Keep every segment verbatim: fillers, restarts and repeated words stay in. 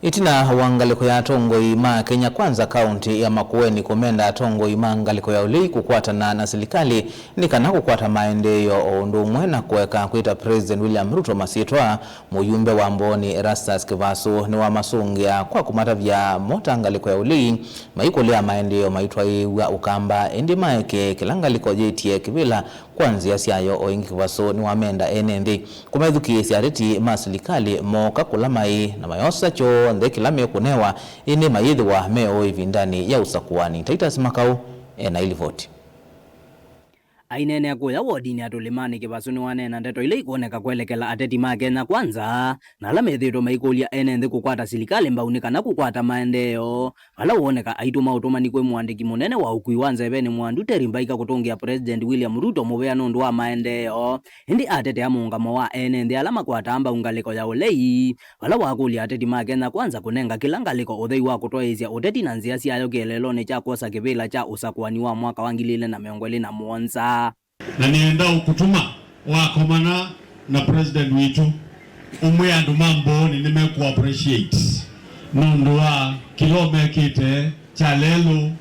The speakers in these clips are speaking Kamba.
Ĩtina wa ngalĩko ya atongoi ma Kenya Kwanza kaunti ya Makueni kũmenda atongoi ma ngalĩko ya ũlei kũkwatana na silikalĩ nĩ kana kũkwata maendeeo o ũndũ ũmwe na kũeka kwĩta President William Ruto masyĩtwa, mũyumbe wa Mbooni Erastus Kĩvasu nĩwamasũngĩa kwa kũmatavya mota ngalĩko ya ũlei maikũlĩa maendeeo maitwaĩĩw'a Ũkamba, ĩndĩ maeke kĩla ngalĩko yĩtie kĩvĩla kwa nzĩa syayo. O ĩngĩ, Kĩvasu nĩwamenda ene nthĩ kũmethukĩĩsya ateti ma silikalĩ mooka kũla maĩ na mayosa kyonthe kĩla mekũnewa, ĩndĩ mayĩthĩwa me o ĩvindanĩ ya ũsakũani. Titus Makau ena ilivoti. Aineenea kũya wodinĩ ya Tũlĩmanĩ, Kĩvasu nĩwaneena ndeto ila ikwoneka kwelekela ateti ma Kenya Kwanza na ala methĩĩtwe maikũlya ene nthĩ kũkwata silikalĩ mbau nĩ kana kũkwata maendeeo. Vala woneka aitũma ũtũmani kwĩ mũandĩki mũnene wa ũkui wa nzevenĩ Mwandu Terry Mbaika kũtũngĩa President William Ruto mũvea nũndũ wa maendeeo, ĩndĩ atetea mũũngamo wa ene nthĩ ala makwataa mbau ngalĩko ya ũlei, vala wakũlya ateti ma Kenya Kwanza kũnenga kĩla ngalĩko ũthei wa kũtwaĩĩsya ũteti na nzĩa syayo kĩeleelonĩ kya kwosa kĩvĩla kya ũsakũani wa mwaka wa ngili ilĩ na mĩongo ĩlĩ na mũonza. Na nĩenda ũkũtũma wakomana na president witũ, ũmwĩe andũ ma Mbooni nĩmekũ appreciate nũndũ wa kĩla ũmekĩte kya lelũ,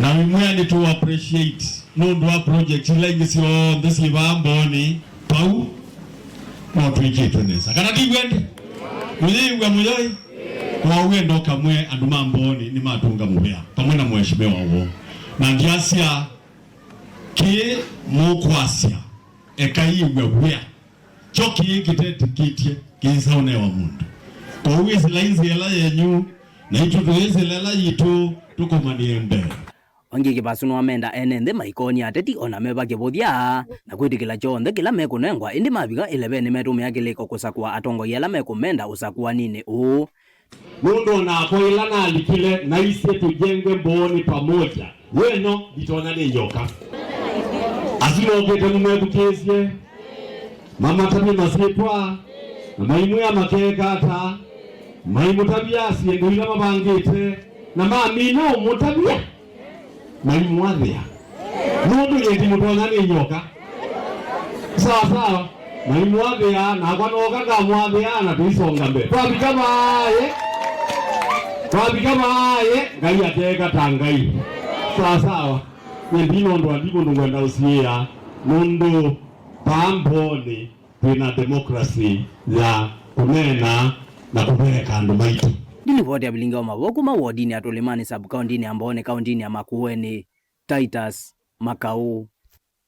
na wĩmwĩa nĩtũ appreciate nũndũ wa project ila ingĩ syonthe syĩ vaa Mbooni. Pau no twĩkĩtwe nesa, kana ti w'o ĩndĩ? Mũyĩw'a mũyoi? Kwa wendo kamwe andũ ma Mbooni nĩmatũnga mũvea vamwe na mheshimiwa woo, na ndyasya kĩĩ mũkwasya, eka yĩw'e wĩa. Kyo kĩĩ kĩtetĩkĩtye kĩisa ũnewa mũndũ. Kwoou ĩsĩlai nzĩa ĩla yenyu, naitũ tũyĩsĩla ĩla yitũ, tũkomanĩe mbee. Ĩngĩ, Kĩvasu nĩwamenda ene nthĩ maikonie ateti o na meva kĩvũthya na kwĩtĩkĩla kyonthe kĩla mekũnengwa, ĩndĩ mavika ĩlevenĩ metũmĩa kĩlĩko kũsakũa atongoi ala mekũmenda ũsakũaninĩ ũũ. Nũndũ o nakwa ĩla nalikile naisye tujenge Mbooni pamoja, weno nditonya nĩ nyoka. Asu mokĩte mũmethukĩĩsye, mamatavye masyĩtwa, na maimwĩa makeka ata, maimũtavya syĩndũ ila mavangĩte, na mamina ũmũtavya. Maimwathĩa. Nũndũ nyie ndimũtonya nĩ nyoka. Sawa sawa. Maimwathĩa, nakwa nooka ngamwathĩa na tũisonga mbee. Twavika vaaĩ. Twavika vaaĩ, Ngai ateeka ta Ngai. Sawa sawa. Nyie ndina ũndũ wa ndivũ ũndũ ngwenda ũsiĩĩa. Nũndũ vaa Mbooni twĩ na democracy ya kũneena na kũveeka andũ maitũ. Ndilivoti ya vilingi wa mavoo kuma wodinĩ ya Tũlĩmanĩ sub-kaũntĩnĩ ya Mbooni kaũntĩnĩ ya Makueni, Titus Makau.